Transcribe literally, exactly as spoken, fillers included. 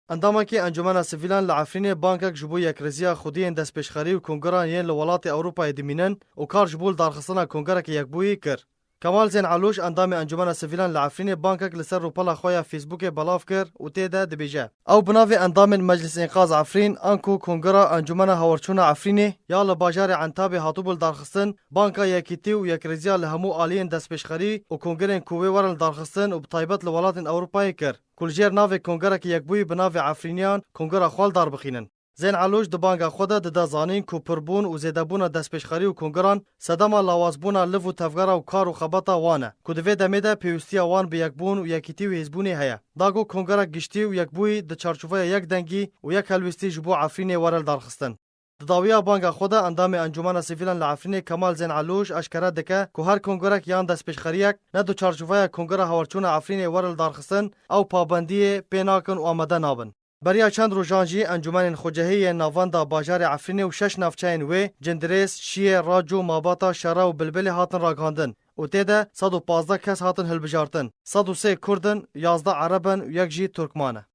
Endamekî Encûmena Sivîlan li Efrînê bangek ji bo yekrêziya xwediyên destpêşxerî û kongiran yên li welatê Ewropayê dimînin û kar ji bo lidarxistina Kongerekî Yekbûyî kir. Kemal Zên Elûş, endamê Encûmena Sivîlan li Efrînê, bangek li ser rûpela xwe ya Facebookê belav kir û tê de dibêje, ew bi navê endamên Meclis Înqaz Efrîn, anku Kongera Encûmena Hawerçûna Efrînê ya li bajarê Entabê hatibû lidarxistin, banka yekîtî û yekrêziya li hemû aliyên destpêşxerî û kongerên ku wê werin lidarxistin û bi taybet li welatên Ewropayê kir, ku li jêr navê Kongerekî Yekbûyî bi navê Efrîniyan kongera xwe li dar bixînin. Zên Elûş di banga xwe de dide zanîn ku pirbûn û zêdebûna destpêşxerî û kongeran sedema lawazbûna liv û tevgera û kar û xebata wan e, ku di vê demê de pêwîstiya wan bi yekbûn û yekîtî û hêzbûnê heye. Da ku kongerek giştî û yekbûyî di çarçoveya yek dengî û yek helwêstî ji bo Efrînê were lidarxistin. Di dawiya banga xwe de endamê Encûmena Sivîlan li Efrînê Kemal Zên Elûş eşkere dike ku her kongerek yan destpêşxeriyek ne di çarçoveya Kongera Hawerçûna Efrînê were lidarxistin, ew pabendiyê pê nakin û amade nabin. Beriya çend rojan jî encûmenên xwecehî yên navenda bajarê Efrînê û şeş navçeyên wê, Cindirês, Şiyê, Raco, Mabata, Şera û Bilbilê hatin ragihandin û tê de sed û pazdeh kes hatin hilbijartin. Sed û sê Kurd in, yazdeh Ereb in û yek jî Turkman e.